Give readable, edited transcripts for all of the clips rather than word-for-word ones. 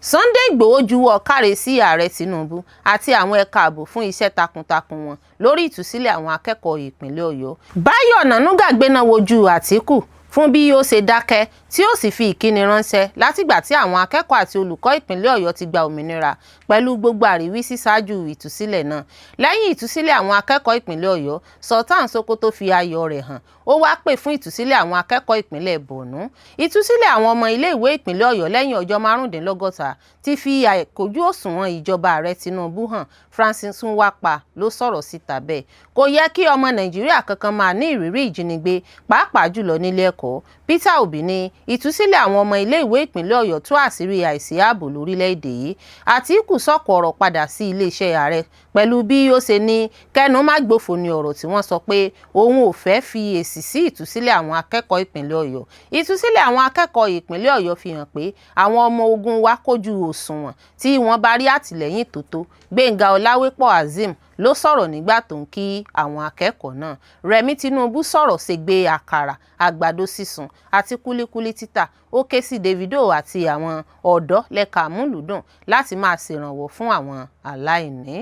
Sunday Igboho juwọ́ káre sí Ààrẹ Tinubu àti àwọn ẹ̀ka ààbò fún iṣẹ́ takuntakun wọn lórí ìtúsílẹ̀ àwọn akẹ́kọ̀ọ́ ìpínlẹ̀ Ọ̀yọ́. Báyọ̀ Ọ̀nànúgà gbéná wojú Àtíkù fún bí ó ṣe dákẹ́ tí ó sì fi ìkíni ránṣẹ́ látìgbà tí àwọn akẹ́kọ̀ọ́ àti olùkọ́ ìpínlẹ̀ Ọ̀yọ́ ti gba òmìnira pẹ̀lú gbogbo àríwísí ṣáájú ìtúsílẹ̀ náà. Lẹ́yìn ìtúsílẹ̀ àwọn akẹ́kọ̀ọ́ ìpínlẹ̀ Ọ̀yọ́, Sultan Sokoto fi ayọ̀ rẹ̀ hàn, ó wáá pè fún ìtúsílẹ̀ àwọn akẹ́kọ̀ọ́ ìpínlẹ̀ Borno. Ìtúsílẹ̀ àwọn ọmọ iléèwé ìpínlẹ̀ Ọ̀yọ́ lẹ́yìn ọjọ́ 65 ti fi àìkójú òṣùwọ̀n ìjọba Ààrẹ Tinubu hàn. Francis Nwapa ló sọ̀rọ̀ síta bẹ́ẹ̀. Kò yẹ kí ọmọ Nàìjíríà kankan máa ní ìrírí ìjínigbé, pàápàá jùlọ nílé ẹ̀kọ́. Peter Obi ní ìtúsílẹ̀ àwọn ọmọ iléèwé ìpínlẹ̀ Ọ̀yọ́ tú àṣírí àìsí ààbò lórílẹ̀‐èdè yìí. Àtíkù sọ̀kò ọ̀rọ̀ padà sí iléeṣẹ́ ààrẹ pẹ̀lú bí ó ṣe ní kẹ́nu má gbófo ní ọ̀rọ̀ tí wọ́n sọ pé òun ò fẹ́ fi èsì sí ìtúsílẹ̀ àwọn akẹ́kọ̀ọ́ ìpínlẹ̀ Ọ̀yọ́. Ìtúsílẹ̀ àwọn akẹ́kọ̀ọ́ ìpínlẹ̀ Ọ̀yọ́ fi hàn pé àwọn ọmọ ogun wa kójú òṣùwọ̀n tí wọ́n bá rí àtìlẹ́yìn tó tó. Gbénga Ọláwépọ̀ Azeem ló sọ̀rọ̀ nígbà tó ń kí àwọn akẹ́kọ̀ọ́ náà. Rẹ̀mí Tinubu sọ̀rọ̀ ṣègbè àkàrà, àgbàdo sísun àti kúlíkúlí títà. Ó ké sí Davido àti àwọn ọ̀dọ́ lẹ́ka amúlùúdùn láti máa ṣèrànwọ́ fún àwọn aláìní.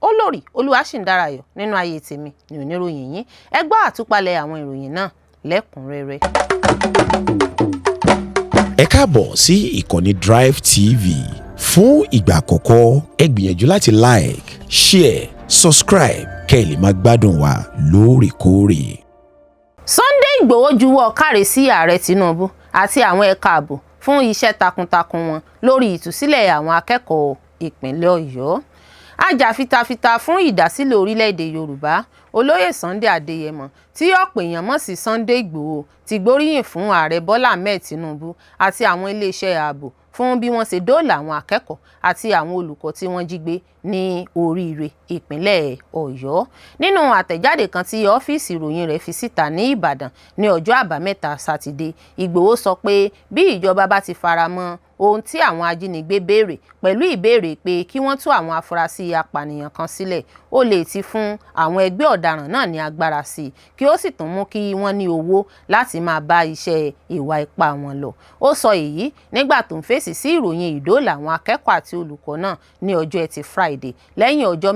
Olórí Olúwaṣìǹdàràyọ̀ nínú ayé tèmi ní oníròyìn yín. Ẹ gbọ́ àtúpalẹ̀ àwọn ìròyìn náà lẹ́kùnrẹ́rẹ́. Ẹ káàbọ̀ sí ìkànnì Drive TV. Fún ìgbà àkọ́kọ́, ẹ gbìyànjú láti like, share, subscribe kẹ́ ẹ lè máa gbádùn wa lóòrèkóòrè. Sunday Igboho juwọ́ káre sí Ààrẹ Tinubu àti àwọn ẹ̀ka ààbò fún iṣẹ́ takuntakun wọn lórí ìtúsílẹ̀ àwọn akẹ́kọ̀ọ́ ìpínlẹ̀ Ọ̀yọ́. Ajàfitafita fún ìdásílẹ̀ orílẹ̀-èdè Yorùbá, Olóyè Sunday Adéyẹmọ, tí ọ̀pọ̀ èèyàn mọ̀ sí Sunday Igboho, ti gbóríyìn fún Ààrẹ Bọ́lá Ahmed Tinubu àti àwọn iléeṣẹ́ ààbò fún bí wọ́n ṣe dóòlà àwọn akẹ́kọ̀ọ́ àti àwọn olùkọ́ tí wọ́n jí gbé ní Oríire, ìpínlẹ̀ Ọ̀yọ́. Nínú àtẹ̀jáde kan tí ọ́fíìsì ìròyìn rẹ̀ fi síta ní Ìbàdàn ní ọjọ́ Àbámẹ́ta Sátidé, Ìgbòho sọ pé bí ìjọba bá ti fara mọ́ ohun tí àwọn ajínigbé béèrè pẹ̀lú ìbéèrè pé kí wọ́n tú àwọn afurasí apànìyàn kan sílẹ̀, ó lè ti fún àwọn ẹgbẹ́ ọ̀daràn náà ní agbára sí i, kí ó sì tún mú kí wọ́n ní owó láti máa bá iṣẹ́ ìwà ipá wọn lọ. Ó sọ èyí nígbà tó ń fèsì sí ìròyìn ìdóòlà àwọn akẹ́kọ̀ọ́ àti olùkọ́ náà ní ọjọ́ Ẹtì Friday lẹ́yìn ọjọ́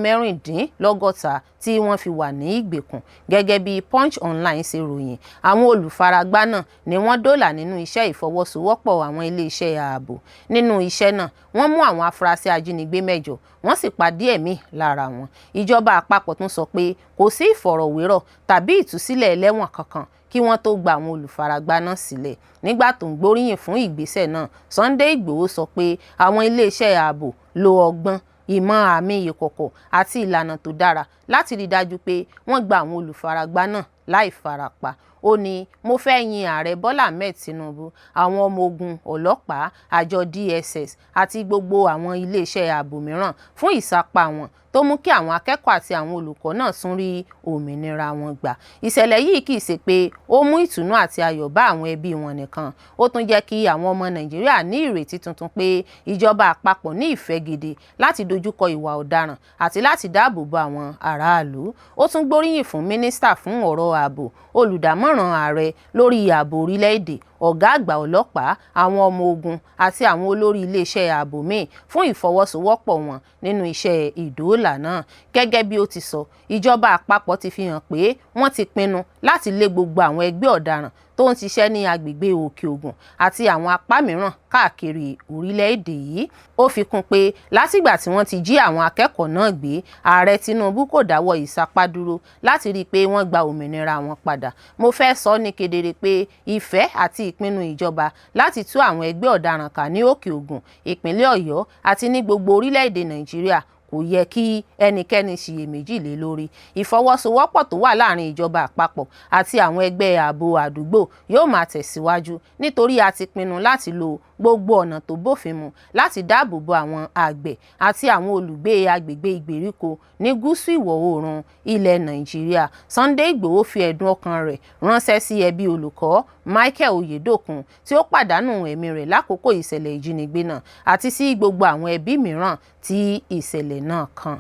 66 tí wọ́n fi wà ní ìgbèkùn. Gẹ́gẹ́ bí Punch Online ṣe ròyìn, àwọn olùfaragbá náà ni wọ́n dóòlà nínú iṣẹ́ ìfọwọ́sowọ́pọ̀ àwọn iléeṣẹ́ ààbò. Nínú iṣẹ́ náà, wọ́n mú àwọn afurasí ajínigbé 8, wọ́n sì pa díẹ̀ míì lára wọn. Ìjọba àpapọ̀ tún sọ pé kò sí ìfọ̀rọ̀wérọ̀ tàbí ìtúsílẹ̀ ẹlẹ́wọ̀n kankan kí wọ́n tó gba àwọn olùfaragbá náà sílẹ̀. Nígbà tó ń gbóríyìn fún ìgbésẹ̀ náà, Sunday Igboho sọ pé àwọn iléeṣẹ́ ààbò lo ọgbọ́n ìmọ̀, àmì ìkọ̀kọ̀ àti ìlànà tó dára láti rí i dájú pé wọ́n gba àwọn olùfaragbá náà láì farapa. Ó ní, "Mo fẹ́ yin Ààrẹ Bọ́lá Ahmed Tinubu, àwọn ọmọ ogun, ọlọ́pàá, àjọ DSS àti gbogbo àwọn iléeṣẹ́ ààbò mìíràn fún ìsapá wọn tó mú kí àwọn akẹ́kọ̀ọ́ àti àwọn olùkọ́ náà tún rí òmìnira wọn gbà. Ìṣẹ̀lẹ̀ yìí kì í ṣe pé ó mú ìtùnú àti ayọ̀ bá àwọn ẹbí wọn nìkan, ó tún jẹ́ kí àwọn ọmọ Nàìjíríà ní ìrètí tuntun pé ìjọba àpapọ̀ ní ìfẹ́ gidi láti dojúkọ ìwà ọ̀daràn àti láti dáàbò bo àwọn aráàlú." Ó tún gbóríyìn fún mínísítà fún ọ̀rọ̀ ààbò, olùdámọ̀ràn ààrẹ lórí ààbò orílẹ̀-èdè, ọ̀gá àgbà ọlọ́pàá, àwọn ọmọ ogun àti àwọn olórí iléeṣẹ́ ààbò míì fún ìfọwọ́sowọ́pọ̀ wọn nínú iṣẹ́ ìdóòlà náà. Gẹ́gẹ́ bí ó ti sọ, ìjọba àpapọ̀ ti fi hàn pé wọ́n ti pinnu láti lé gbogbo àwọn ẹgbẹ́ ọ̀daràn tó ń ṣiṣẹ́ ní agbègbè Òkè Ògùn àti àwọn apá mìíràn káàkiri orílẹ̀-èdè yìí. Ó fi kún pé látìgbà tí wọ́n ti jí àwọn akẹ́kọ̀ọ́ náà gbé, Ààrẹ Tinubu kò dáwọ́ ìsapá dúró láti rí i pé wọ́n gba òmìnira wọn padà. "Mo fẹ́ sọ ní kedere pé ìfẹ́ àti ìpinnu ìjọba láti tú àwọn ẹgbẹ́ ọ̀daràn ká ní Òkè Ògùn, ìpínlẹ̀ Ọ̀yọ́ àti ní gbogbo orílẹ̀-èdè Nàìjíríà kò yẹ kí ẹnikẹ́ni ṣiyèméjì lé lórí. Ìfọwọ́sowọ́pọ̀ tó wà láàrin ìjọba àpapọ̀ àti àwọn ẹgbẹ́ ààbò àdúgbò yóò máa tẹ̀síwájú, nítorí a ti pinnu láti lo gbogbo ọ̀nà tó bófin mu láti dáàbò bo àwọn àgbẹ̀ àti àwọn olùgbé agbègbè ìgbèríko ní gúúsù ìwọ̀ oòrùn ilẹ̀ Nàìjíríà." Sunday Igboho fi ẹ̀dùn ọkàn rẹ̀ ránṣẹ́ sí ẹbí olùkọ́ Michael Oyedokun tí ó pàdánù ẹ̀mí rẹ̀ lákòókò ìṣẹ̀lẹ̀ ìjínigbé náà àti sí gbogbo àwọn ẹbí mìíràn tí ìṣẹ̀lẹ̀ náà kàn.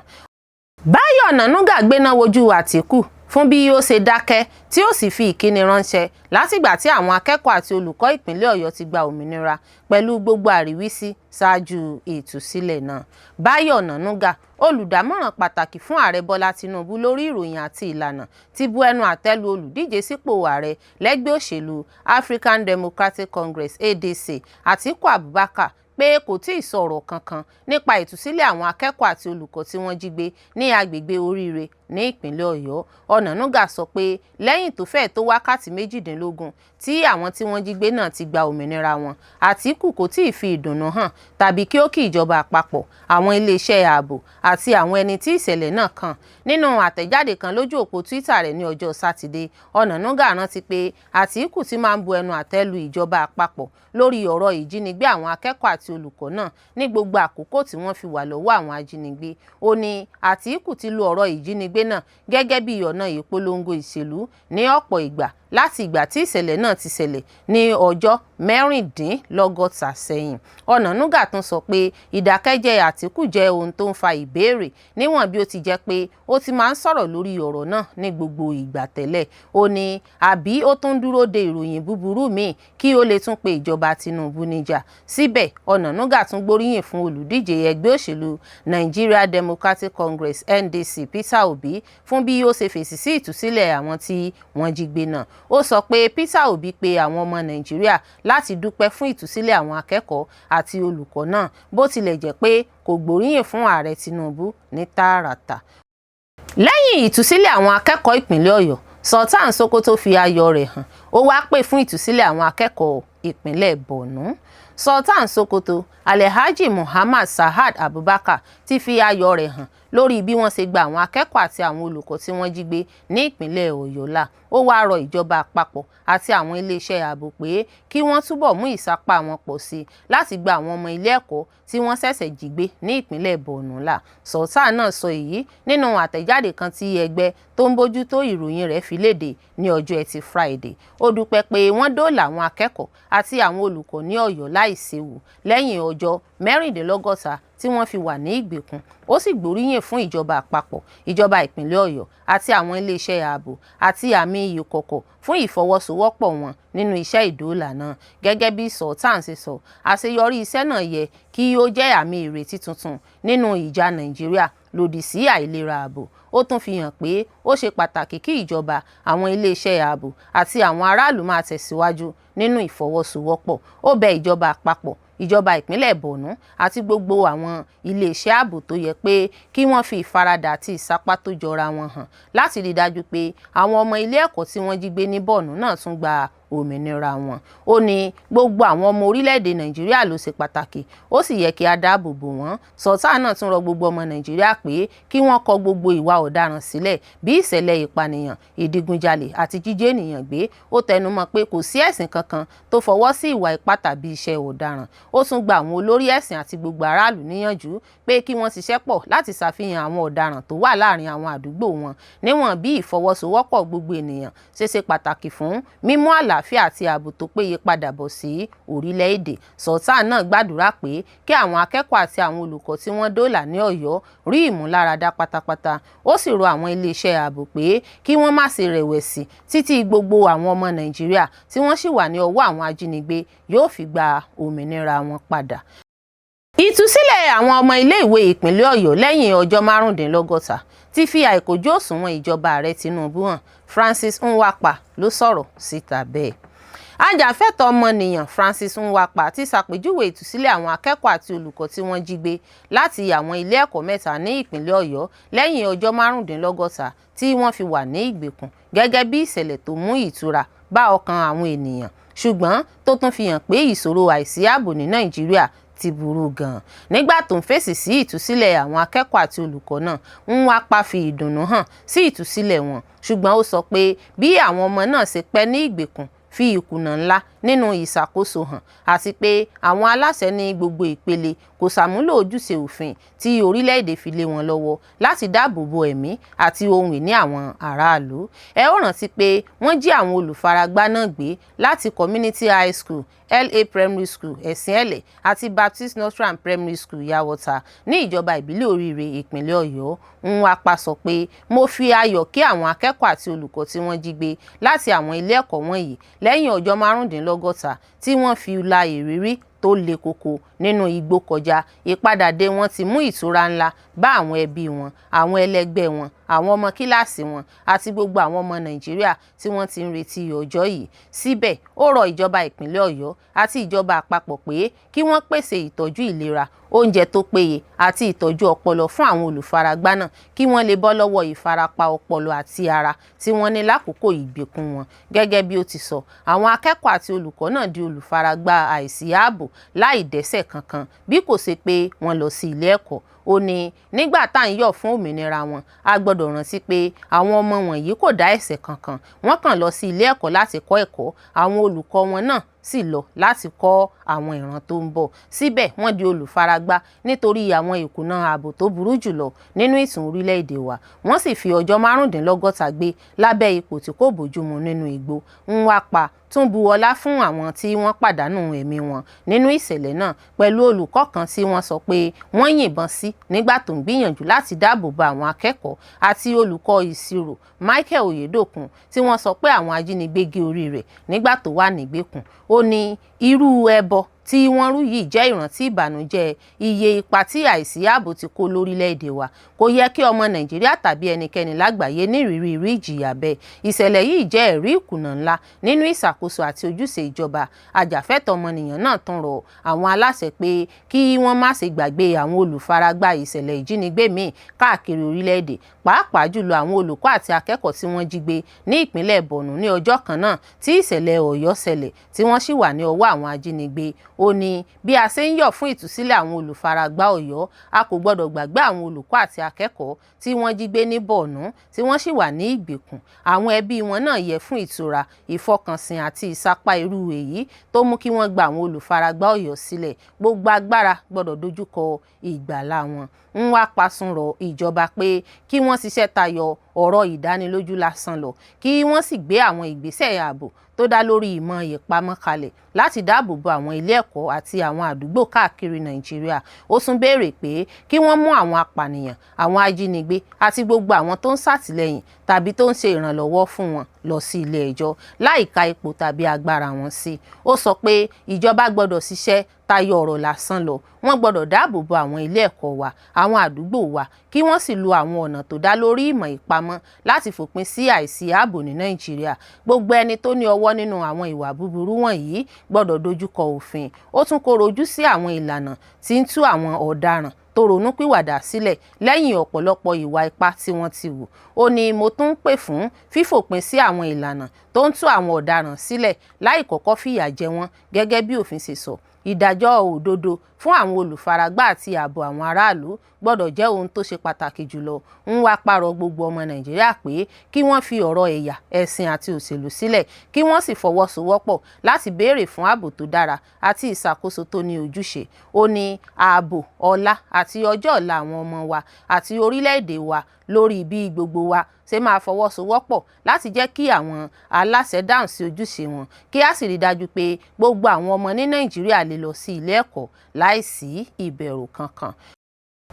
Báyọ̀ Ọ̀nànúgà gbéná wojú Àtíkù fún bí ó ṣe dákẹ́ tí ó sì fi ìkíni ránṣẹ́ látìgbà tí àwọn akẹ́kọ̀ọ́ àti olùkọ́ ìpínlẹ̀ Ọ̀yọ́ ti gba òmìnira pẹ̀lú gbogbo àríwísí ṣáájú ìtúsílẹ̀ náà. Báyọ̀ Ọ̀nànúgà, olùdámọ̀ràn pàtàkì fún Ààrẹ Bọ́lá Tinubu lórí ìròyìn àti ìlànà, ti bu ẹnu àtẹ́ lu olùdíje sípò ààrẹ lẹ́gbẹ́ òṣèlú African Democratic Congress (ADC) Atiku Abubakar pé kò tíì sọ ọ̀rọ̀ kankan nípa ìtúsílẹ̀ àwọn akẹ́kọ̀ọ́ àti olùkọ́ tí wọ́n jí gbé ní agbègbè Oríire ní ìpínlẹ̀ Ọ̀yọ́. Ọ̀nànúgà sọ pé lẹ́yìn tó fẹ́ẹ̀ tó wákàtí 18 tí àwọn tí wọ́n jí gbé náà ti gba òmìnira wọn, Àtíkù kò tíì fi ìdùnnú hàn tàbí kí ó kí ìjọba àpapọ̀, àwọn iléeṣẹ́ ààbò àti àwọn ẹni tí ìṣẹ̀lẹ̀ náà kàn. Nínú àtẹ̀jáde kan lójú òpó Twitter rẹ̀ ní ọjọ́ Sátidé, Ọ̀nànúgà rántí pé Àtíkù ti máa ń bu ẹnu àtẹ́ lu ìjọba àpapọ̀ lórí ọ̀rọ̀ ìjínigbé àwọn akẹ́kọ̀ọ́ àti olùkọ́ náà ní gbogbo àkókò tí wọ́n fi wà lọ́wọ́ àwọn ajínigbé. Ó ní Àtíkù ti lo ọ̀rọ̀ ìjínigbé náà gẹ́gẹ́ bí ọ̀nà ìpolongo ìṣèlú ní ọ̀pọ̀ ìgbà láti ìgbà tí ìṣẹ̀lẹ̀ náà ti ṣẹlẹ̀ ní ọjọ́ 66 sẹ́yìn. Ọ̀nànúgà tún sọ pé ìdákẹ́jẹ́ Àtíkù jẹ́ ohun tó ń fa ìbéèrè níwọ̀n bí ó ti jẹ́ pé ó ti máa ń sọ̀rọ̀ lórí ọ̀rọ̀ náà ní gbogbo ìgbà tẹ́lẹ̀. Ó ní àbí ó tún dúró de ìròyìn búburú míì kí ó lè tún pe ìjọba Tinubu níjà. Síbẹ̀, Ọ̀nànúgà tún gbóríyìn fún olùdíje ẹgbẹ́ òṣèlú Nigeria Democratic Congress (NDC) Peter Obi fún bí ó ṣe fèsì sí ìtúsílẹ̀ àwọn tí wọ́n jí gbé náà. Ó sọ pé Peter Obi pe àwọn ọmọ Nàìjíríà láti dúpẹ́ fún ìtúsílẹ̀ àwọn akẹ́kọ̀ọ́ àti olùkọ́ náà, bó tilẹ̀ jẹ́ pé kò gbóríyìn fún Ààrẹ Tinubu ní tààràtà. Lẹ́yìn ìtúsílẹ̀ àwọn akẹ́kọ̀ọ́ ìpínlẹ̀ Ọ̀yọ́, Sultan Sokoto fi ayọ̀ rẹ̀ hàn, ó wáá pè fún ìtúsílẹ̀ àwọn akẹ́kọ̀ọ́ ìpínlẹ̀ Borno. Sultan Sokoto, Alhaji Muhammad Sa'ad Abubakar, ti fi ayọ̀ rẹ̀ hàn lórí bí wọ́n ṣe gba àwọn akẹ́kọ̀ọ́ àti àwọn olùkọ́ tí wọ́n jí gbé ní ìpínlẹ̀ Ọ̀yọ́ là. Ó wáá rọ ìjọba àpapọ̀ àti àwọn iléeṣẹ́ ààbò pé kí wọ́n túbọ̀ mú ìsapá wọn pọ̀ sí i láti gba àwọn ọmọ ilé ẹ̀kọ́ tí wọ́n ṣẹ̀ṣẹ̀ jí gbé ní ìpínlẹ̀ Borno là. Sultan náà sọ èyí nínú àtẹ̀jáde kan tí ẹgbẹ́ tó ń bójú tó ìròyìn rẹ̀ fi léde ní ọjọ́ Ẹtì Friday. Ó dúpẹ́ pé wọ́n dóòlà àwọn akẹ́kọ̀ọ́ àti àwọn olùkọ́ ní Ọ̀yọ́ láìséwu lẹ́yìn ọjọ́ 66 tí wọ́n fi wà ní ìgbèkùn. Ó sì gbóríyìn fún ìjọba àpapọ̀, ìjọba ìpínlẹ̀ Ọ̀yọ́ àti àwọn iléeṣẹ́ ààbò àti àmì ìkọ̀kọ̀ fún ìfọwọ́sowọ́pọ̀ wọn nínú iṣẹ́ ìdóòlà náà. Gẹ́gẹ́ bí Sultan ṣe sọ, àṣeyọrí iṣẹ́ náà yẹ kí ó jẹ́ àmì ìrètí tuntun nínú ìjà Nàìjíríà lòdì sí àìlera ààbò. Ó tún fi hàn pé ó ṣe pàtàkì kí ìjọba, àwọn iléeṣẹ́ ààbò àti àwọn aráàlú máa tẹ̀síwájú nínú ìfọwọ́sowọ́pọ̀. Ó bẹ ìjọba àpapọ̀, ìjọba ìpínlẹ̀ Borno àti gbogbo àwọn iléeṣẹ́ ààbò tó yẹ pé kí wọ́n fi ìfaradà àti ìsapá tó jọra wọn hàn láti rí i dájú pé àwọn ọmọ ilé ẹ̀kọ́ tí wọ́n jí gbé ní Borno náà tún gba òmìnira wọn. Ó ní gbogbo àwọn ọmọ orílẹ̀-èdè Nàìjíríà ló ṣe pàtàkì, ó sì yẹ kí a dáàbò bò wọ́n. Sultan náà tún rọ gbogbo ọmọ Nàìjíríà pé kí wọ́n kọ gbogbo ìwà ọ̀daràn sílẹ̀ bí ìṣẹ̀lẹ̀ ìpànìyàn, ìdigunjalè àti jíjí ènìyàn gbé. Ó tẹnumọ́ pé kò sí ẹ̀sìn kankan tó fọwọ́ sí ìwà ipá tàbí iṣẹ́ ọ̀daràn. Ó tún gba àwọn olórí ẹ̀sìn àti gbogbo aráàlú níyànjú pé kí wọ́n ṣiṣẹ́ pọ̀ láti ṣàfihàn àwọn ọ̀daràn tó wà láàrin àwọn àdúgbò wọn, níwọ̀n bí ìfọwọ́sowọ́pọ̀ gbogbo ènìyàn ṣe ṣe pàtàkì fún mímú àlàáfíà àti ààbò tó péye padà bọ̀ sí orílẹ̀-èdè. Sultan náà gbàdúrà pé kí àwọn akẹ́kọ̀ọ́ àti àwọn olùkọ́ tí wọ́n dóòlà ní Ọ̀yọ́ rí ìmúláradá pátápátá. Ó sì rọ àwọn iléeṣẹ́ ààbò pé kí wọ́n má ṣe rẹ̀wẹ̀sì títí gbogbo àwọn ọmọ Nàìjíríà tí wọ́n ṣì wà ní ọwọ́ àwọn ajínigbé yóò fi gba òmìnira wọn padà. Ìtúsílẹ̀ àwọn ọmọ iléèwé ìpínlẹ̀ Ọ̀yọ́ lẹ́yìn ọjọ́ 65 ti fi àìkójú òṣùwọ̀n ìjọba Ààrẹ Tinubu hàn, Francis Nwapa ló sọ̀rọ̀ síta bẹ́ẹ̀. Ajàfẹ́tọ̀ọ́ ọmọnìyàn Francis Nwapa ti ṣàpèjúwe ìtúsílẹ̀ àwọn akẹ́kọ̀ọ́ àti olùkọ́ tí wọ́n jí gbé láti àwọn ilé ẹ̀kọ́ mẹ́ta ní ìpínlẹ̀ Ọ̀yọ́ lẹ́yìn ọjọ́ 65 tí wọ́n fi wà ní ìgbèkùn gẹ́gẹ́ bí ìṣẹ̀lẹ̀ tó mú ìtura bá ọkàn àwọn ènìyàn, ṣùgbọ́n tó tún fi hàn pé ìṣòro àìsí ààbò ní Nàìjíríà ti burú gan-an. Nígbà tó ń fèsì sí ìtúsílẹ̀ àwọn akẹ́kọ̀ọ́ àti olùkọ́ náà, Nwapa fi ìdùnnú hàn sí ìtúsílẹ̀ wọn, ṣùgbọ́n ó sọ pé bí àwọn ọmọ náà ṣe pẹ́ ní ìgbèkùn fi ìkùnà ńlá nínú ìṣàkóso hàn àti pé àwọn aláṣẹ ní gbogbo ìpele kò ṣàmúlò ojúṣe òfin tí orílẹ̀-èdè fi lé wọn lọ́wọ́ láti dáàbò bo ẹ̀mí àti ohun ìní àwọn aráàlú. Ẹ ó rántí pé wọ́n jí àwọn olùfaragbá náà gbé láti Community High School, LA Primary School, Ẹ̀sìn-Ẹ̀lẹ̀ àti Baptist Northern Primary School, Yawota, ní ìjọba ìbílẹ̀ Oríire, ìpínlẹ̀ Ọ̀yọ́. Nwapa sọ pé, "Mo fi ayọ̀ kí àwọn akẹ́kọ̀ọ́ àti olùkọ́ tí wọ́n jí gbé láti àwọn ilé ẹ̀kọ́ wọ̀nyí lẹ́yìn ọjọ́ 65 tí wọ́n fi la ìrírí tó le koko nínú igbó kọjá. Ìpadàdé wọn ti mú ìtura ńlá bá àwọn ẹbí wọn, àwọn ẹlẹgbẹ́ wọn, àwọn ọmọ kíláàsì wọn àti gbogbo àwọn ọmọ Nàìjíríà tí wọ́n ti ń retí ọjọ́ yìí." Síbẹ̀, ó rọ ìjọba ìpínlẹ̀ Ọ̀yọ́ àti ìjọba àpapọ̀ pé kí wọ́n pèsè ìtọ́jú ìlera, oúnjẹ tó péye àti ìtọ́jú ọpọlọ fún àwọn olùfaragbá náà kí wọ́n lè bọ́ lọ́wọ́ ìfarapa ọpọlọ àti ara tí wọ́n ní lákòókò ìgbèkùn wọn. Gẹ́gẹ́ bí ó ti sọ, àwọn akẹ́kọ̀ọ́ àti olùkọ́ náà di olùfaragbá àìsí ààbò láì dẹ́ṣẹ̀ kankan bí kò ṣe pé wọ́n lọ sí ilé ẹ̀kọ́. Ó ní, "Nígbà tá à ń yọ̀ fún òmìnira wọn, a gbọ́dọ̀ rántí pé àwọn ọmọ wọ̀nyí kò dá ẹ̀ṣẹ̀ kankan. Wọ́n kàn lọ sí ilé ẹ̀kọ́ láti kọ́ ẹ̀kọ́. Àwọn olùkọ́ wọn náà sì lọ láti kọ́ àwọn ìran tó ń bọ̀. Síbẹ̀, wọ́n di olùfaragbá nítorí àwọn ìkùnà ààbò tó burú jùlọ nínú ìtàn orílẹ̀-èdè wa. Wọ́n sì fi ọjọ́ 65 gbé lábẹ́ ipò tí kò bójúmu nínú igbó." Nwapa tún bu ọlá fún àwọn tí wọ́n pàdánù ẹ̀mí wọn nínú ìṣẹ̀lẹ̀ náà, pẹ̀lú olùkọ́ kan tí wọ́n sọ pé wọ́n yìnbọn sí nígbà tó ń gbìyànjú láti dáàbò bo àwọn akẹ́kọ̀ọ́, àti olùkọ́ ìṣirò Michael Oyedokun tí wọ́n sọ pé àwọn ajínigbé gé orí rẹ̀ nígbà tó wà nígbèkùn. Ó ní irú ẹbọ tí wọ́n rú yìí jẹ́ ìrántí ìbànújẹ́ iye ipa tí àìsí ààbò ti kó lórílẹ̀-èdè wa. Kò yẹ kí ọmọ Nàìjíríà tàbí ẹnikẹ́ni lágbàáyé ní ìrírí irú ìjìyà bẹ́ẹ̀. Ìṣẹ̀lẹ̀ yìí jẹ́ ẹ̀rí ìkùnà ńlá nínú ìṣàkóso àti ojúṣe ìjọba. Ajàfẹ́tọ̀ọ́ ọmọnìyàn náà tún rọ àwọn aláṣẹ pé kí wọ́n má ṣe gbàgbé àwọn olùfaragbá ìṣẹ̀lẹ̀ ìjínigbé míì káàkiri orílẹ̀-èdè, pàápàá jùlọ àwọn olùkọ́ àti akẹ́kọ̀ọ́ tí wọ́n jí gbé ní ìpínlẹ̀ Borno ní ọjọ́ kan náà tí ìṣẹ̀lẹ̀ Ọ̀yọ́ ṣẹlẹ̀, tí wọ́n sì wà ní ọwọ́ àwọn ajínigbé. Ó ní, "Bí a ṣe ń yọ̀ fún ìtúsílẹ̀ àwọn olùfaragbá Ọ̀yọ́, a kò gbọ́dọ̀ gbàgbé àwọn olùkọ́ àti akẹ́kọ̀ọ́ tí wọ́n jí gbé ní Borno tí wọ́n sì wà ní ìgbèkùn. Àwọn ẹbí wọn náà yẹ fún ìtura, ìfọkànsìn àti ìsapá irú èyí tó mú kí wọ́n gba àwọn olùfaragbá Ọ̀yọ́ sílẹ̀. Gbogbo agbára gbọ́dọ̀ dojúkọ ìgbàlà wọn." Nwapa tún rọ ìjọba pé kí wọ́n ṣiṣẹ́ tayọ ọ̀rọ̀ ìdánilójú lásán lọ, kí wọ́n sì gbé àwọn ìgbésẹ̀ ààbò tó dá lórí ìmọ̀ ìpamọ́ kalẹ̀ láti dáàbò bo àwọn ilé ẹ̀kọ́ àti àwọn àdúgbò káàkiri Nàìjíríà. Ó tún béèrè pé kí wọ́n mú àwọn apànìyàn, àwọn ajínigbé àti gbogbo àwọn tó ń ṣàtìlẹ́yìn tàbí tó ń ṣe ìrànlọ́wọ́ fún wọn lọ sí ilé ẹjọ́ láìka ipò tàbí agbára wọn sí. Ó sọ pé ìjọba gbọ́dọ̀ ṣiṣẹ́ tayọ ọ̀rọ̀ lásán lọ. Wọ́n gbọ́dọ̀ dáàbò bo àwọn ilé ẹ̀kọ́ wa, àwọn àdúgbò wa, kí wọ́n sì lo àwọn ọ̀nà tó dá lórí ìmọ̀ ìpamọ́ láti fòpin sí àìsí ààbò ní Nàìjíríà. Gbogbo ẹni tó ní ọwọ́ nínú àwọn ìwà búburú wọ̀nyí gbọ́dọ̀ dojúkọ òfin. Ó tún kọ̀rọ̀ ojú sí àwọn ìlànà tí ń tú àwọn ọ̀daràn tó ronúpìwàdà sílẹ̀ lẹ́yìn ọ̀pọ̀lọpọ̀ ìwà ipá tí wọ́n ti hù. Ó ní, "Mo tún ń pè fún fífòpin sí àwọn ìlànà tó ń tú àwọn ọ̀daràn sílẹ̀ láì kọ́kọ́ fìyà jẹ wọ́n gẹ́gẹ́ bí òfin ṣe sọ. Ìdájọ́ òdodo fún àwọn olùfaragbá àti ààbò àwọn aráàlú gbọ́dọ̀ jẹ́ ohun tó ṣe pàtàkì jùlọ." Nwapa rọ gbogbo ọmọ Nàìjíríà pé kí wọ́n fi ọ̀rọ̀ ẹ̀yà, ẹ̀sìn àti òṣèlú sílẹ̀, kí wọ́n sì fọwọ́sowọ́pọ̀ láti béèrè fún ààbò tó dára àti ìṣàkóso tó ní ojúṣe. Ó ní, "Ààbò, ọlá àti ọjọ́ ọ̀la àwọn ọmọ wa àti orílẹ̀-èdè wa lórí bí gbogbo wa ṣe máa fọwọ́sowọ́pọ̀ láti jẹ́ kí àwọn aláṣẹ dáhùn sí ojúṣe wọn, kí á sì rí dájú pé gbogbo àwọn ọmọ ní Nàìjíríà lè lọ sí ilé ẹ̀kọ́ láìsí ìbẹ̀rù kankan."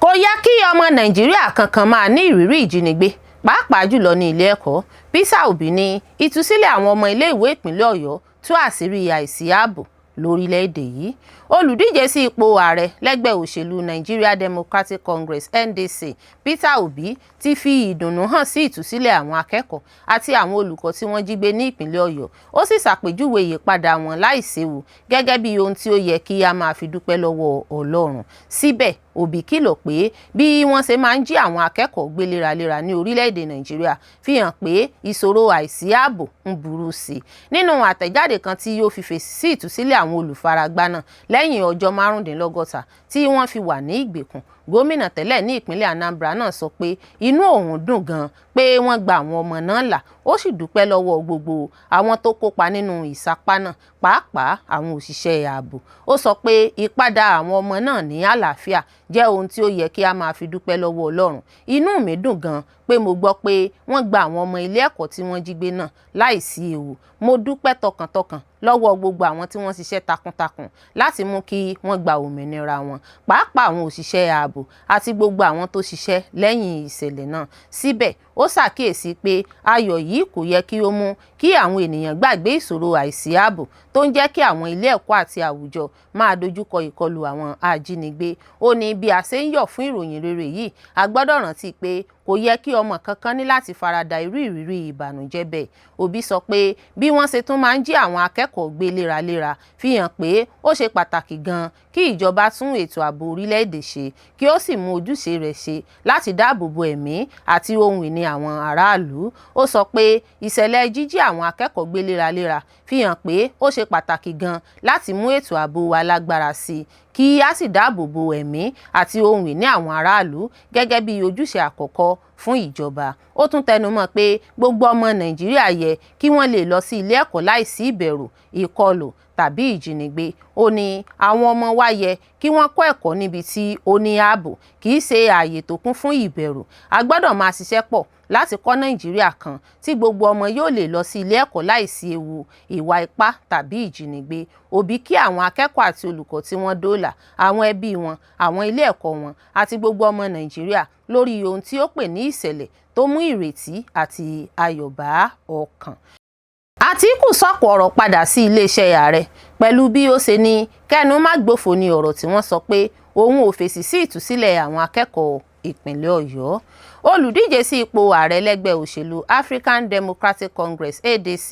Kò yẹ kí ọmọ Nàìjíríà kankan máa ní ìrírí ìjínigbé, pàápàá jùlọ ní ilé ẹ̀kọ́. Peter Obi ní ìtúsílẹ̀ àwọn ọmọ iléèwé ìpínlẹ̀ Ọ̀yọ́ tú àṣírí àìsí ààbò lórílẹ̀‐èdè yìí. Olùdíje sí ipò ààrẹ lẹ́gbẹ́ òṣèlú Nigeria Democratic Congress, NDC, Peter Obi ti fi ìdùnnú hàn sí ìtúsílẹ̀ àwọn akẹ́kọ̀ọ́ àti àwọn olùkọ́ tí wọ́n jí gbé ní ìpínlẹ̀ Ọ̀yọ́. Ó sì ṣàpèjúwe ìyípadà wọn láìséwu gẹ́gẹ́ bí ohun tí ó yẹ kí a máa fi dúpẹ́ lọ́wọ́ Ọlọ́run. Síbẹ̀, Òbí kìlọ̀ pé bí wọ́n ṣe máa ń jí àwọn akẹ́kọ̀ọ́ gbé léraléra ní orílẹ̀-èdè Nàìjíríà fi hàn pé ìṣòro àìsí ààbò ń burú sí i. Nínú àtẹ̀jáde kan tí ó fi fèsì sí ìtúsílẹ̀ àwọn olùfaragbá náà lẹ́yìn ọjọ́ 65 tí wọ́n fi wà ní ìgbèkùn, gómìnà tẹ́lẹ̀ ní ìpínlẹ̀ Anambra náà sọ pé inú òun dùn gan-an pé wọ́n gba àwọn ọmọ náà là, ó sì dúpẹ́ lọ́wọ́ gbogbo àwọn tó kópa nínú ìsapá náà, pàápàá àwọn òṣìṣẹ́ ààbò. Ó sọ pé ìpadà àwọn ọmọ náà ní àlàáfíà jẹ́ ohun tí ó yẹ kí a máa fi dúpẹ́ lọ́wọ́ Ọlọ́run. Inú mi dùn gan-an pé mo gbọ́ pé wọ́n gba àwọn ọmọ ilé ẹ̀kọ́ tí wọ́n jí gbé náà láìsí ewu. Mo dúpẹ́ tọkàntọkàn lọ́wọ́ gbogbo àwọn tí wọ́n ṣiṣẹ́ takuntakun láti mú kí wọ́n gba òmìnira wọn, pàápàá àwọn òṣìṣẹ́ ààbò àti gbogbo àwọn tó ṣiṣẹ́ lẹ́yìn ìṣẹ̀lẹ̀ náà. Síbẹ̀, ó ṣàkíyèsí pé ayọ̀ yìí kò yẹ kí ó mú kí àwọn ènìyàn gbàgbé ìṣòro àìsí ààbò tó ń jẹ́ kí àwọn ilé ẹ̀kọ́ àti àwùjọ máa dojúkọ ìkọlù àwọn ajínigbé. Ó ní bí a ṣe ń yọ̀ fún ìròyìn rere yìí, a gbọ́dọ̀ rántí pé kò yẹ kí ọmọ kankan ní láti farada irú ìrírí ìbànújẹ́ bẹ́ẹ̀. Òbí sọ pé bí wọ́n ṣe tún máa ń jí àwọn akẹ́kọ̀ọ́ gbé léraléra fi hàn pé ó ṣe pàtàkì gan-an kí ìjọba tún ètò ààbò orílẹ̀-èdè ṣe, kí ó sì mú ojúṣe rẹ̀ ṣe láti dáàbò bo ẹ̀mí àti ohun ìní àwọn aráàlú. Ó sọ pé ìṣẹ̀lẹ̀ jíjí àwọn akẹ́kọ̀ọ́ gbé léraléra fi hàn pé ó ṣe pàtàkì gan-an láti mú ètò ààbò wa lágbára sí i, kí á sì dáàbò bo ẹ̀mí àti ohun ìní àwọn aráàlú gẹ́gẹ́ bí ojúṣe àkọ́kọ́ fún ìjọba. Ó tún tẹnumọ́ pé gbogbo ọmọ Nàìjíríà yẹ kí wọ́n lè lọ sí ilé ẹ̀kọ́ láìsí ìbẹ̀rù, ìkọlù tàbí ìjínigbé. Ó ní àwọn ọmọ wa yẹ kí wọ́n kọ́ ẹ̀kọ́ níbi tí ó ní ààbò, kì í ṣe ààyè tó kún fún ìbẹ̀rù. A gbọ́dọ̀ máa ṣiṣẹ́ pọ̀ láti kọ́ Nàìjíríà kan tí gbogbo ọmọ yóò lè lọ sí ilé ẹ̀kọ́ láìsí ewu ìwà ipá tàbí ìjínigbé. Òbí kí àwọn akẹ́kọ̀ọ́ àti olùkọ́ tí wọ́n dóòlà, àwọn ẹbí wọn, àwọn ilé ẹ̀kọ́ wọn àti gbogbo ọmọ Nàìjíríà lórí ohun tí ó pè ní ìṣẹ̀lẹ̀ tó mú ìrètí àti ayọ̀ bá ọkàn. Àtíkù sọ̀kò ọ̀rọ̀ padà sí iléeṣẹ́ ààrẹ pẹ̀lú bí ó ṣe ní kẹ́nu má gbófo ní ọ̀rọ̀ tí wọ́n sọ pé òun ò fèsì sí ìtúsílẹ̀ àwọn akẹ́kọ̀ọ́ ìpínlẹ̀ Ọ̀yọ́. Olùdíje sí ipò ààrẹ lẹ́gbẹ́ òṣèlú African Democratic Congress ADC,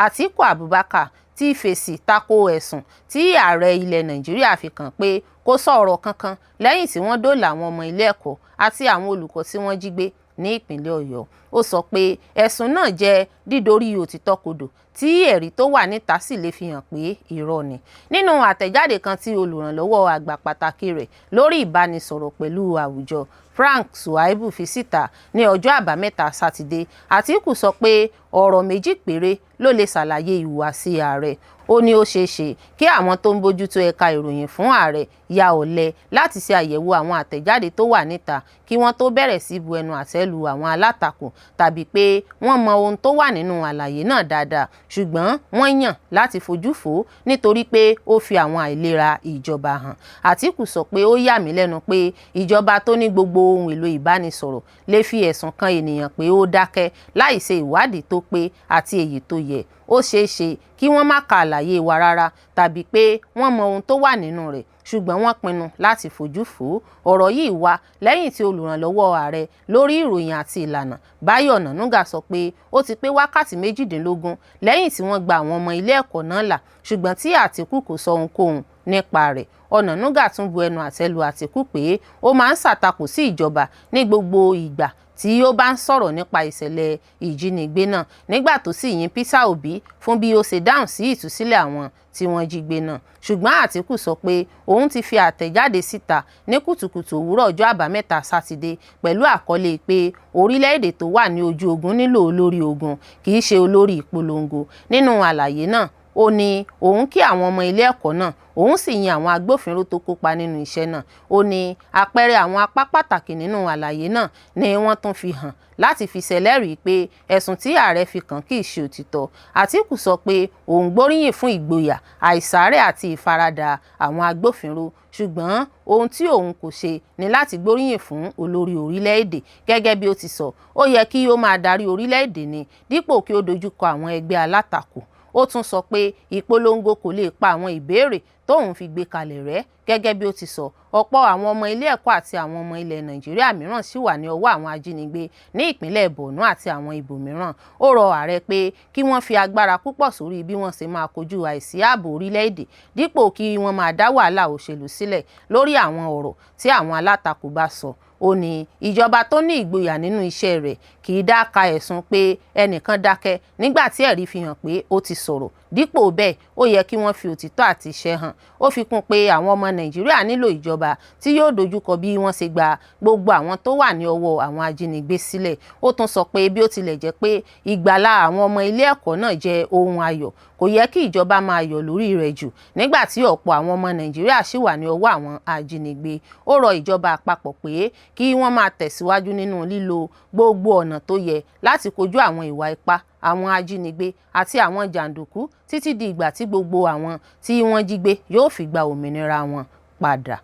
Àtíkù Abubakar, ti fèsì tako ẹ̀sùn tí ààrẹ ilẹ̀ Nàìjíríà fi kàn pé kò sọ ọ̀rọ̀ kankan lẹ́yìn tí wọ́n dóòlà àwọn ọmọ ilé ẹ̀kọ́ àti àwọn olùkọ́ tí wọ́n jí gbé ní ìpínlẹ̀ Ọ̀yọ́. Ó sọ pé ẹ̀sùn náà jẹ́ dídorí òtítọ́ kodò tí ẹ̀rí tó wà níta sì lè fi hàn pé irọ́ ni. Nínú àtẹ̀jáde kan tí olùrànlọ́wọ́ àgbà pàtàkì rẹ̀ lórí ìbánisọ̀rọ̀ pẹ̀lú àwùjọ, Frank Suhaibu, fi síta ní ọjọ́ Àbámẹ́ta Sátidé, Àtíkù sọ pé ọ̀rọ̀ méjì péré ló lè ṣàlàyé ìhùwàsí ààrẹ. Ó ní ó ṣeé ṣe kí àwọn tó ń bójútó ẹ̀ka ìròyìn fún ààrẹ ya ọ̀lẹ láti ṣe àyẹ̀wò àwọn àtẹ̀jáde tó wà níta kí wọ́n tó bẹ̀rẹ̀ sí bu ẹnu àtẹ́ lu àwọn alátakò, tàbí pé wọ́n mọ ohun tó wà nínú àlàyé náà dáadáa ṣùgbọ́n wọ́n yàn láti fojú fò ó nítorí pé ó fi àwọn àìlera ìjọba hàn. Àtíkù sọ pé ó yà mí lẹ́nu pé ìjọba tó ní gbogbo ohun èlò ìbánisọ̀rọ̀ lè fi ẹ̀sùn kan ènìyàn pé ó dákẹ́ láì ṣe ìwádìí tó pé àti èyí tó yẹ. Ó ṣeé ṣe kí wọ́n má ka àlàyé wa rárá tàbí pé wọ́n mọ ohun tó wà nínú rẹ̀ ṣùgbọ́n wọ́n pinnu láti fojú fò ó. Ọ̀rọ̀ yìí wá lẹ́yìn tí olùrànlọ́wọ́ ààrẹ lórí ìròyìn àti ìlànà, Báyọ̀ Ọ̀nànúgà, sọ pé ó ti pé wákàtí 18 lẹ́yìn tí wọ́n gba àwọn ọmọ ilé ẹ̀kọ́ náà là, ṣùgbọ́n tí Àtíkù kò sọ ohunkóhun nípa rẹ̀. Ọ̀nànúgà tún bu ẹnu àtẹ́ lu Àtíkù pé ó máa ń ṣàtakò sí ìjọba ní gbogbo ìgbà tí ó bá ń sọ̀rọ̀ nípa ìṣẹ̀lẹ̀ ìjínigbé náà, nígbà tó sì yìn Peter Obi fún bí ó ṣe dáhùn sí ìtúsílẹ̀ àwọn tí wọ́n jí gbé náà. Ṣùgbọ́n Àtíkù sọ pé òun ti fi àtẹ̀jáde síta ní kùtùkùtù òwúrọ̀ ọjọ́ Àbámẹ́ta Sátidé pẹ̀lú àkọlé pé orílẹ̀-èdè tó wà ní ojú ogun nílò olórí ogun, kì í ṣe olórí ìpolongo. Nínú àlàyé náà, ó ní òun kí àwọn ọmọ ilé ẹ̀kọ́ náà, òun sì yin àwọn agbófinró tó kópa nínú iṣẹ́ náà. Ó ní àpẹẹrẹ àwọn apá pàtàkì nínú àlàyé náà ni wọ́n tún fi hàn láti fi ṣẹlẹ́rìí pé ẹ̀sùn tí ààrẹ fi kàn kì í ṣe òtítọ́. Àtíkù sọ pé òun gbóríyìn fún ìgboyà, àìsàárẹ̀ àti ìfaradà àwọn agbófinró, ṣùgbọ́n ohun tí òun kò ṣe ni láti gbóríyìn fún olórí orílẹ̀-èdè. Gẹ́gẹ́ bí ó ti sọ, ó yẹ kí ó máa darí orílẹ̀-èdè ni dípò kí ó dojúkọ àwọn ẹgbẹ́ alátakò. Ó tún sọ pé ìpolongo kò lè pa àwọn ìbéèrè tóun fi gbé kalẹ̀ rẹ́. Gẹ́gẹ́ bí ó ti sọ, ọ̀pọ̀ àwọn ọmọ ilé ẹ̀kọ́ àti àwọn ọmọ ilẹ̀ Nàìjíríà mìíràn sì wà ní ọwọ́ àwọn ajínigbé ní ìpínlẹ̀ Borno àti àwọn ibòmíràn. Ó rọ ààrẹ pé kí wọ́n fi agbára púpọ̀ sórí bí wọ́n ṣe máa kojú àìsí ààbò orílẹ̀-èdè dípò kí wọ́n máa dá wàhálà òṣèlú sílẹ̀ lórí àwọn ọ̀rọ̀ tí àwọn alátakò bá sọ. Ó ní ìjọba tó ní ìgboyà nínú iṣẹ́ rẹ̀ kì í dá ka ẹ̀sùn pé ẹnìkan dákẹ́ nígbà tí ẹ̀rí fi hàn pé ó ti sọ̀rọ̀. Dípò bẹ́ẹ̀, ó yẹ kí wọ́n fi òtítọ́ àti iṣẹ́ hàn. Ó fi kún pé àwọn ọmọ Nàìjíríà nílò ìjọba tí yóò dojúkọ bí wọ́n ṣe gba gbogbo àwọn tó wà ní ọwọ́ àwọn ajínigbé sílẹ̀. Ó tún sọ pé bí ó tilẹ̀ jẹ́ pé ìgbàlà àwọn ọmọ ilé ẹ̀kọ́ náà jẹ́ ohun ayọ̀, kò yẹ kí ìjọba máa yọ̀ lórí rẹ̀ jù nígbà tí ọ̀pọ̀ àwọn ọmọ Nàìjíríà ṣì wà ní ọwọ́ àwọn ajínigbé. Ó rọ ìjọba àpapọ̀ pé kí wọ́n máa tẹ̀síwájú nínú lílo gbogbo ọ̀nà tó yẹ láti kojú àwọn ìwà ipá àwọn ajínigbé àti àwọn jàǹdùkú títí di ìgbà tí gbogbo àwọn tí wọ́n jí gbé yóò fi gba òmìnira wọn padà.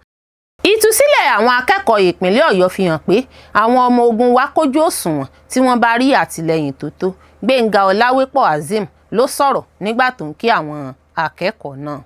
Ìtúsílẹ̀ àwọn akẹ́kọ̀ọ́ ìpínlẹ̀ Ọ̀yọ́ fi hàn pé àwọn ọmọ ogun wa kójú òṣùwọ̀n tí wọ́n bá rí àtìlẹ́yìn tó tó. Gbénga Ọláwépọ̀ Azeem ló sọ̀rọ̀ nígbà tó ń kí àwọn akẹ́kọ̀ọ́ náà.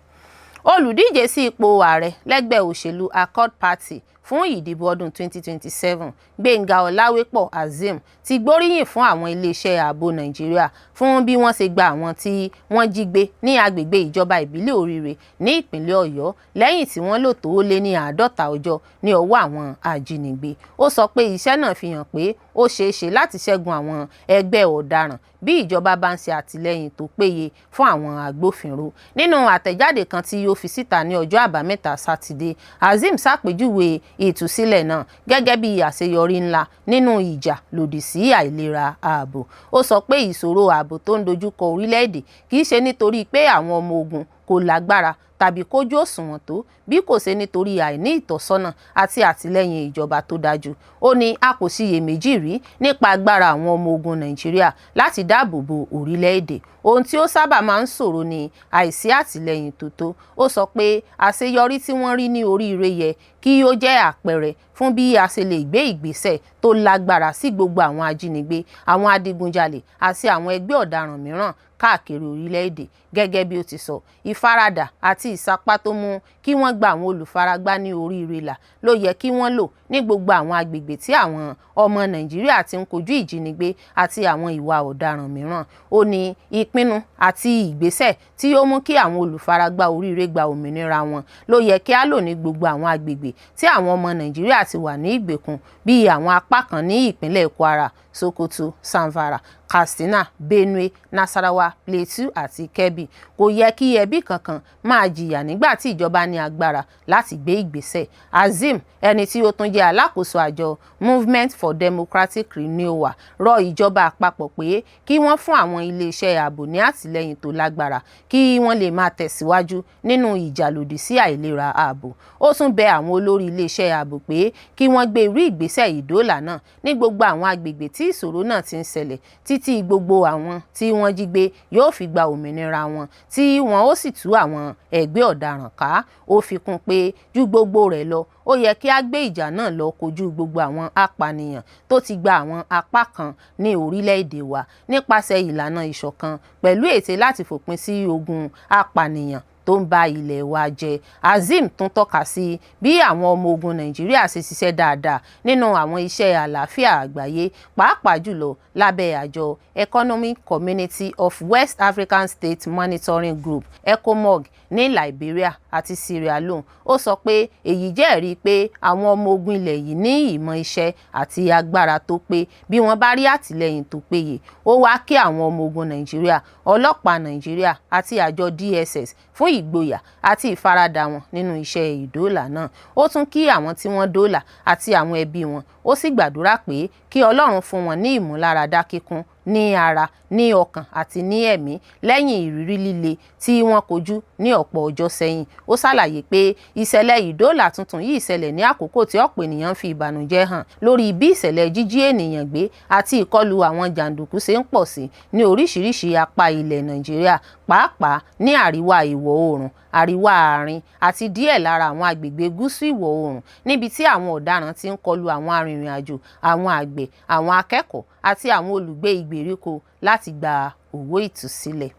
Olùdíje sí ipò ààrẹ lẹ́gbẹ́ òṣèlú Accord Party fún ìdìbò ọdún 2027, Gbénga Ọláwépọ̀ Azeem, ti gbóríyìn fún àwọn iléeṣẹ́ ààbò Nàìjíríà fún bí wọ́n ṣe gba àwọn tí wọ́n jí gbé ní agbègbè ìjọba ìbílẹ̀ Oríire ní ìpínlẹ̀ Ọ̀yọ́ lẹ́yìn tí wọ́n lò tó lé ní 50 ọjọ́ ní ọwọ́ àwọn ajínigbé. Ó sọ pé iṣẹ́ náà fi hàn pé ó ṣeé ṣe láti ṣẹ́gun àwọn ẹgbẹ́ ọ̀daràn bí ìjọba bá ń ṣe àtìlẹ́yìn tó péye fún àwọn agbófinró. Nínú àtẹ̀jáde kan tí ó fi síta ní ọjọ́ Àbámẹ́ta Sátidé, Azeem ṣàpèjúwe ìtúsílẹ̀ náà gẹ́gẹ́ bí àṣeyọrí ńlá nínú ìjà lòdì sí àìlera ààbò. Ó sọ pé ìṣòro ààbò tó ń dojúkọ orílẹ̀-èdè kì í ṣe nítorí pé àwọn ọmọ ogun kò lágbára tàbí kójú òṣùwọ̀n tó, bí kò ṣe nítorí àìní ìtọ́sọ́nà àti àtìlẹ́yìn ìjọba tó dájú. Ó ní a kò ṣiyèméjì rí nípa agbára àwọn ọmọ ogun Nàìjíríà láti dáàbò bo orílẹ̀-èdè. Ohun tí ó sábà máa ń ṣòro ni àìsí àtìlẹ́yìn tó tó. Ó sọ pé àṣeyọrí tí wọ́n rí ní Oríire yẹ kí ó jẹ́ àpẹẹrẹ fún bí a ṣe lè gbé ìgbésẹ̀ tó lágbára sí gbogbo àwọn ajínigbé, àwọn adigunjalè àti àwọn ẹgbẹ́ ọ̀daràn mìíràn káàkiri orílẹ̀-èdè. Gẹ́gẹ́ bí ó ti sọ, ìfaradà àti ìsapá tó mú kí wọ́n gba àwọn olùfaragbá ní Oríire là ló yẹ kí wọ́n lò ní gbogbo àwọn agbègbè tí àwọn ọmọ Nàìjíríà ti ń kojú ìjínigbé àti àwọn ìwà ọ̀daràn mìíràn. Ó ní ìpinnu àti ìgbésẹ̀ tí ó mú kí àwọn olùfaragbá Oríire gba òmìnira wọn ló yẹ kí á lò ní gbogbo àwọn agbègbè tí àwọn ọmọ Nàìjíríà ti wà ní ìgbèkùn, bíi àwọn apá kan ní ìpínlẹ̀ Kwara, Sokoto, Zamfara, Katsina, Benue, Nasarawa, Plateau àti Kebbi. Kò yẹ kí ẹbí kankan máa jìyà nígbà tí ìjọba ní agbára láti gbé ìgbésẹ̀. Azeem, ẹni tí ó tún jẹ́ alákòóso àjọ Movement for Democratic Renewal, rọ ìjọba àpapọ̀ pé kí wọ́n fún àwọn iléeṣẹ́ ààbò ní àtìlẹ́yìn tó lágbára kí wọ́n lè máa tẹ̀síwájú nínú ìjà lòdì sí àìlera ààbò. Ó tún bẹ àwọn olórí iléeṣẹ́ ààbò pé kí wọ́n gbé irú ìgbésẹ̀ ìdóòlà náà ní gbogbo àwọn agbègbè tí ìṣòro náà ti ń ṣẹlẹ̀ títí gbogbo àwọn tí wọ́n jí gbé yóò fi gba òmìnira wọn tí wọn ó sì tú àwọn ẹgbẹ́ ọ̀daràn ká. Ó fi kún pé ju gbogbo rẹ̀ lọ, ó yẹ kí á gbé ìjà náà lọ kojú gbogbo àwọn apànìyàn tó ti gba àwọn apá kan ní orílẹ̀-èdè wa nípasẹ̀ ìlànà ìṣọ̀kan pẹ̀lú ète láti fòpin sí ogun apànìyàn tó ń ba ilẹ̀ wa jẹ́. Azeem tún tọ́ka sí bí àwọn ọmọ ogun Nàìjíríà ṣe ṣiṣẹ́ dáadáa nínú àwọn iṣẹ́ àlàáfíà àgbáyé, pàápàá jùlọ lábẹ́ àjọ Economic Community of West African States Monitoring Group, ECOMOG, ní Liberia àti Sierra Leone. Ó sọ pé èyí jẹ́ ẹ̀rí pé àwọn ọmọ ogun ilẹ̀ yìí ní ìmọ̀ iṣẹ́ àti agbára tó pé bí wọ́n bá rí àtìlẹ́yìn tó péye. Ó wáá kí àwọn ọmọ ogun Nàìjíríà, ọlọ́pàá Nàìjíríà àti àjọ DSS fún ìgboyà àti ìfaradà wọn nínú iṣẹ́ ìdóòlà náà. Ó tún kí àwọn tí wọ́n dóòlà àti àwọn ẹbí wọn, ó sì gbàdúrà pé kí Ọlọ́run fún wọn ní ìmúláradá kíkún ní ara, ní ọkàn àti ní ẹ̀mí lẹ́yìn ìrírí líle tí wọ́n kojú ní ọ̀pọ̀ ọjọ́ sẹ́yìn. Ó ṣàlàyé pé ìṣẹ̀lẹ̀ ìdóòlà tuntun yìí ṣẹlẹ̀ ní àkókò tí ọ̀pọ̀ ènìyàn ń fi ìbànújẹ́ hàn lórí bí ìṣẹ̀lẹ̀ jíjí ènìyàn gbé àti ìkọlù àwọn jàǹdùkú ṣe ń pọ̀ sí ní oríṣiríṣi apá ilẹ̀ Nàìjíríà, pàápàá ní àríwá ìwọ̀ oòrùn, àríwá àárín àti díẹ̀ lára àwọn agbègbè gúúsù ìwọ̀ oòrùn, níbi tí àwọn ọ̀daràn ti ń kọlu àwọn arìnrìn-àjò, àwọn àgbẹ̀, àwọn akẹ́kọ̀ọ́ àti àwọn olùgbé ìgbèríko láti gba owó ìtúsílẹ̀.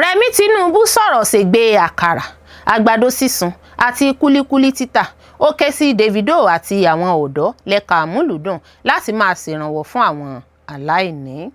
Rẹ̀mí Tinubu sọ̀rọ̀ ṣègbè àkàrà. àgbàdo sísun àti kúlíkúlí títà. Ó ké sí Davido àti àwọn ọ̀dọ́ lẹ́ka amúlùúdùn láti máa ṣèrànwọ́ fún àwọn aláìní.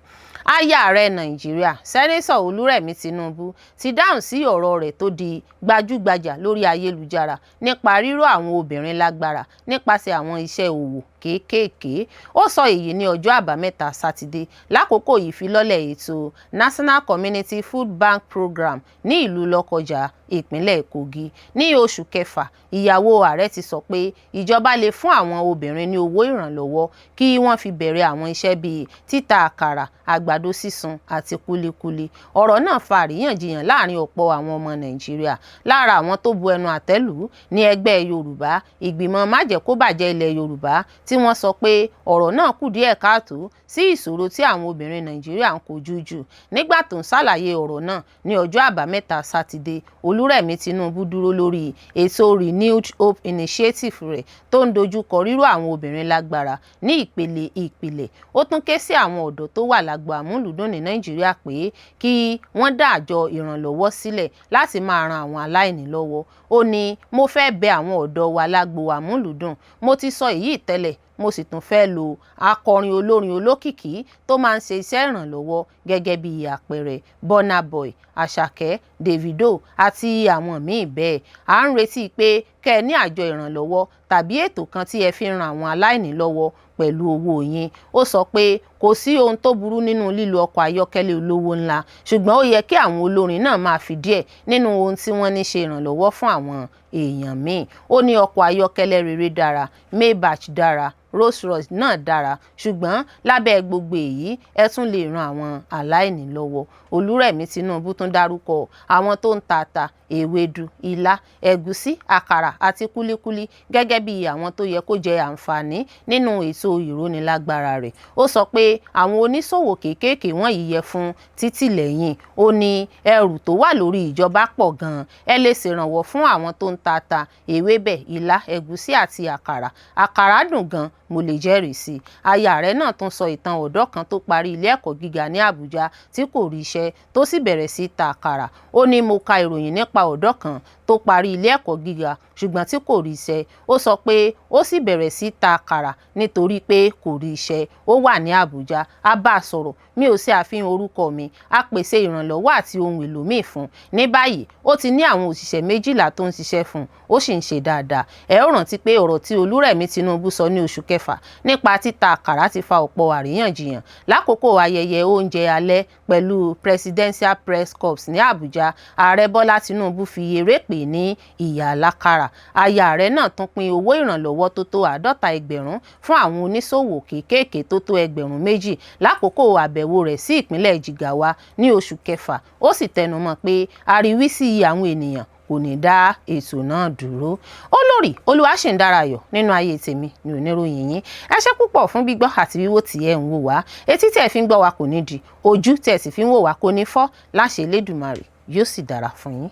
Aya ààrẹ Nàìjíríà, Sẹ́nẹ́tọ̀ Olúrẹ̀mí Tinubu, ti dáhùn sí ọ̀rọ̀ rẹ̀ tó di gbajúgbajà lórí ayélujára nípa ríró àwọn obìnrin lágbára nípasẹ̀ àwọn iṣẹ́ òwò kéékèèké. Ó sọ èyí ní ọjọ́ Àbámẹ́ta Sátidé lákòókò ìfilọ́lẹ̀ ètò National Community Food Bank Program ní ìlú Lọ́kọ́jà, ìpínlẹ̀ Kogi. Ní oṣù kẹfà, ìyàwó ààrẹ ti sọ pé ìjọba lè fún àwọn obìnrin ní owó ìrànlọ́wọ́ kí wọ́n fi bẹ̀rẹ̀ àwọn iṣẹ́ bíi títa àkàrà, àgbàdo sísun àti kúlíkúlí. Ọ̀rọ̀ náà fa àríyànjiyàn láàrin ọ̀pọ̀ àwọn ọmọ Nàìjíríà. Lára àwọn tó bu ẹnu àtẹ́ lù ú ní ẹgbẹ́ Yorùbá Ìgbìmọ̀ Májẹ̀ẹ́kóbàjẹ́ ilẹ̀ Yorùbá, tí wọ́n sọ pé ọ̀rọ̀ náà kù díẹ̀ káàtó sí ìṣòro tí àwọn obìnrin Nàìjíríà ń kojú jù. Nígbà tó ń ṣàlàyé ọ̀rọ̀ náà ní ọjọ́ Àbámẹ́ta Sátidé, Olúrẹ̀mí Tinubu dúró lórí ètò Renewed Hope Initiative rẹ̀ tó ń dojú kọ ríró àwọn obìnrin lágbára ní ìpele ìpìlẹ̀. Ó tún ké sí àwọn ọ̀dọ́ tó wà lágbo amúlùúdùn ní Nàìjíríà pé kí wọ́n dá àjọ ìrànlọ́wọ́ sílẹ̀ láti máa ran àwọn aláìní lọ́wọ́. Ó ní, "Mo fẹ́ bẹ àwọn ọ̀dọ́ wa lágbo amúlùúdùn. Mo ti sọ èyí tẹ́lẹ̀, mo sì tún fẹ́ lo akọrin olórin olókìkí tó máa ń ṣe iṣẹ́ ìrànlọ́wọ́ gẹ́gẹ́ bí àpẹẹrẹ Burna Boy, Àṣàkẹ́, Davido àti àwọn míì bẹ́ẹ̀. À ń retí pé kẹ́ ẹ ní àjọ ìrànlọ́wọ́ tàbí ètò kan tí ẹ fi ń ran àwọn aláìní lọ́wọ́ pẹ̀lú owó yín." Ó sọ pé kò sí ohun tó burú nínú lílo ọkọ̀ ayọ́kẹ́lẹ́ olówó ńlá, ṣùgbọ́n ó yẹ kí àwọn olórin náà máa fi díẹ̀ nínú ohun tí wọ́n ní ṣe ìrànlọ́wọ́ fún àwọn èèyàn míì. Ó ní ọkọ̀ ayọ́kẹ́lẹ́ rere dára, Maybach dára, Rolls Royce náà dára, ṣùgbọ́n lábẹ́ gbogbo èyí, ẹ tún lè ran àwọn aláìní lọ́wọ́. Olúrẹ̀mí Tinubu tún dárúkọ àwọn tó ń ta ata, ewédú, ilá, ẹ̀gúsí, àkàrà àti kúlíkúlí gẹ́gẹ́ bí àwọn tó yẹ kó jẹ àǹfààní nínú ètò ìrónilágbára rẹ̀. Ó sọ pé àwọn oníṣòwò kéékèèké wọ̀nyí yẹ fún títìlẹ́yìn. Ó ní ẹrù tó wà lórí ìjọba pọ̀ gan-an. Ẹ lè ṣèrànwọ́ fún àwọn tó ń ta ata, ewébẹ̀, ilá, ẹ̀gúsí àti àkàrà. Àkàrà dùn gan-an, mo lè jẹ́rìí sí i. Aya ààrẹ náà tún sọ ìtàn ọ̀dọ́ kan tó parí ilé ẹ̀kọ́ gíga ní Àbújá tí kò rí iṣẹ́ tó sì bẹ̀rẹ̀ sí ta àkàrà. Ó ní, "Mo ka ìròyìn nípa ọ̀dọ́ kan tó parí ilé ẹ̀kọ́ gíga ṣùgbọ́n tí kò rí iṣẹ́. Ó sọ pé ó sì bẹ̀rẹ̀ sí ta àkàrà nítorí pé kò rí iṣẹ́. Ó wà ní Àbújá. A bá a sọ̀rọ̀. Mi ò ṣe àfihàn orúkọ mi. A pèsè ìrànlọ́wọ́ àti ohun èlò míì fún un. Ní báyìí, ó ti ní àwọn òṣìṣẹ́ 12 tó ń ṣiṣẹ́ fún un, ó sì ń ṣe dáadáa." Ẹ ó rántí pé ọ̀rọ̀ tí Olúrẹ̀mí Tinubu sọ ní oṣù kẹfà nípa títa àkàrà ti fa ọ̀pọ̀ àríyànjiyàn. Lákòókò ayẹyẹ oúnjẹ alẹ́ pẹ̀lú Presidential Press Corps ní Àbújá, Ààrẹ Bọ́lá Tinubu fi eré pè ní ìyá alákàrà. Aya ààrẹ náà tún pín owó ìrànlọ́wọ́ tó tó 50,000 fún àwọn oníṣòwò kéékèèké tó tó 2,000 lákòókò àbẹ̀wò rẹ̀ sí ìpínlẹ̀ Jigawa ní oṣù kẹfà. Ó sì tẹnumọ́ pé àríwísí àwọn ènìyàn kò ní dá ètò náà dúró. Olórí Olúwaṣèǹdárayọ̀ nínú ayé tèmi ní oníròyìn yín. Ẹ ṣé púpọ̀ fún gbígbọ́ àti wíwò tí ẹ ń wò wá. Etí tí ẹ fi ń gbọ́ wa kò ní di, ojú tí ẹ sì fi ń wò wá kò ní fọ́ láṣẹ Elédùmarè, yóò sì dára fún yín.